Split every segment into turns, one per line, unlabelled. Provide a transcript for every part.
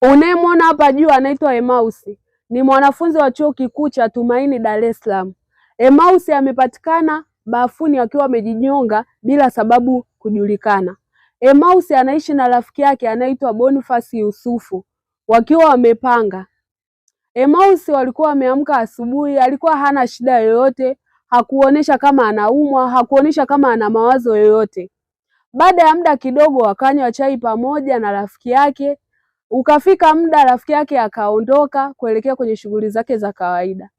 Unayemwona hapa juu anaitwa Emmaus, ni mwanafunzi wa Chuo Kikuu cha Tumaini Dar es Salaam. Emmaus amepatikana bafuni akiwa amejinyonga bila sababu kujulikana. Emmaus anaishi na rafiki yake anaitwa Boniface Yusufu wakiwa wamepanga. Emmaus walikuwa wameamka asubuhi, alikuwa hana shida yoyote, hakuonesha kama anaumwa, hakuonesha kama ana mawazo yoyote. Baada ya muda kidogo, wakanywa chai pamoja na rafiki yake. Ukafika muda rafiki yake akaondoka kuelekea kwenye shughuli zake za kawaida.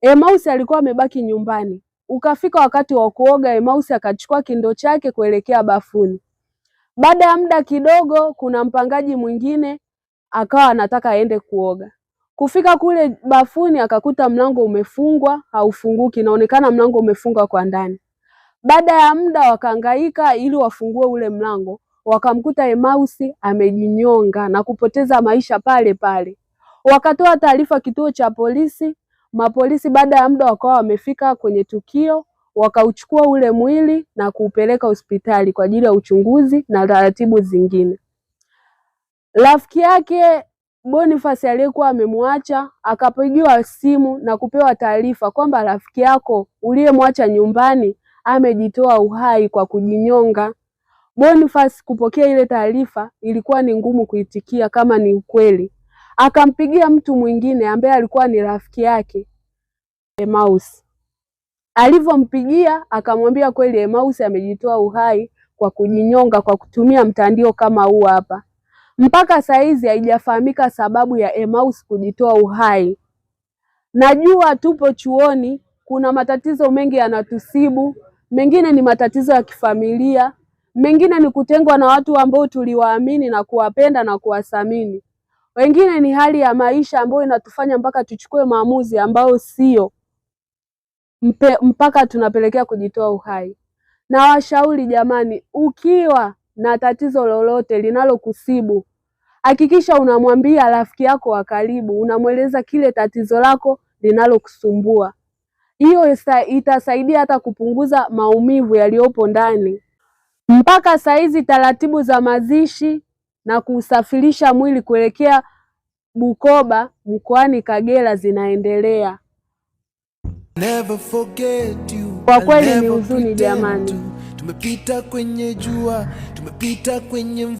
Emmaus alikuwa amebaki nyumbani. Ukafika wakati wa kuoga, Emmaus akachukua kindoo chake kuelekea bafuni. Baada ya muda kidogo, kuna mpangaji mwingine akawa anataka aende kuoga. Kufika kule bafuni akakuta mlango umefungwa, haufunguki, inaonekana mlango umefungwa kwa ndani. Baada ya muda wakahangaika ili wafungue ule mlango, wakamkuta Emmaus amejinyonga na kupoteza maisha pale pale. Wakatoa taarifa kituo cha polisi. Mapolisi baada ya muda wakawa wamefika kwenye tukio, wakauchukua ule mwili na kuupeleka hospitali kwa ajili ya uchunguzi na taratibu zingine. Rafiki yake Boniface aliyekuwa amemwacha akapigiwa simu na kupewa taarifa kwamba rafiki yako uliyemwacha nyumbani amejitoa uhai kwa kujinyonga. Boniface kupokea ile taarifa ilikuwa ni ngumu kuitikia kama ni ukweli. Akampigia mtu mwingine ambaye alikuwa ni rafiki yake Emmaus. Alivyompigia akamwambia kweli Emmaus amejitoa uhai kwa kujinyonga kwa kutumia mtandio kama huu hapa. Mpaka saizi haijafahamika sababu ya Emmaus kujitoa uhai. Najua tupo chuoni, kuna matatizo mengi yanatusibu, mengine ni matatizo ya kifamilia, mengine ni kutengwa na watu ambao tuliwaamini na kuwapenda na kuwathamini, wengine ni hali ya maisha ambayo inatufanya mpaka tuchukue maamuzi ambayo sio mpaka tunapelekea kujitoa uhai. Na washauri jamani, ukiwa na tatizo lolote linalokusibu hakikisha unamwambia rafiki yako wa karibu, unamweleza kile tatizo lako linalokusumbua. Hiyo itasaidia hata kupunguza maumivu yaliyopo ndani. Mpaka saizi taratibu za mazishi na kusafirisha mwili kuelekea Bukoba mkoani Kagera zinaendelea.
Never forget you.
Kwa
I'll
kweli ni
never
huzuni
pretend
jamani.
to. Tumepita kwenye jua, tumepita kwenye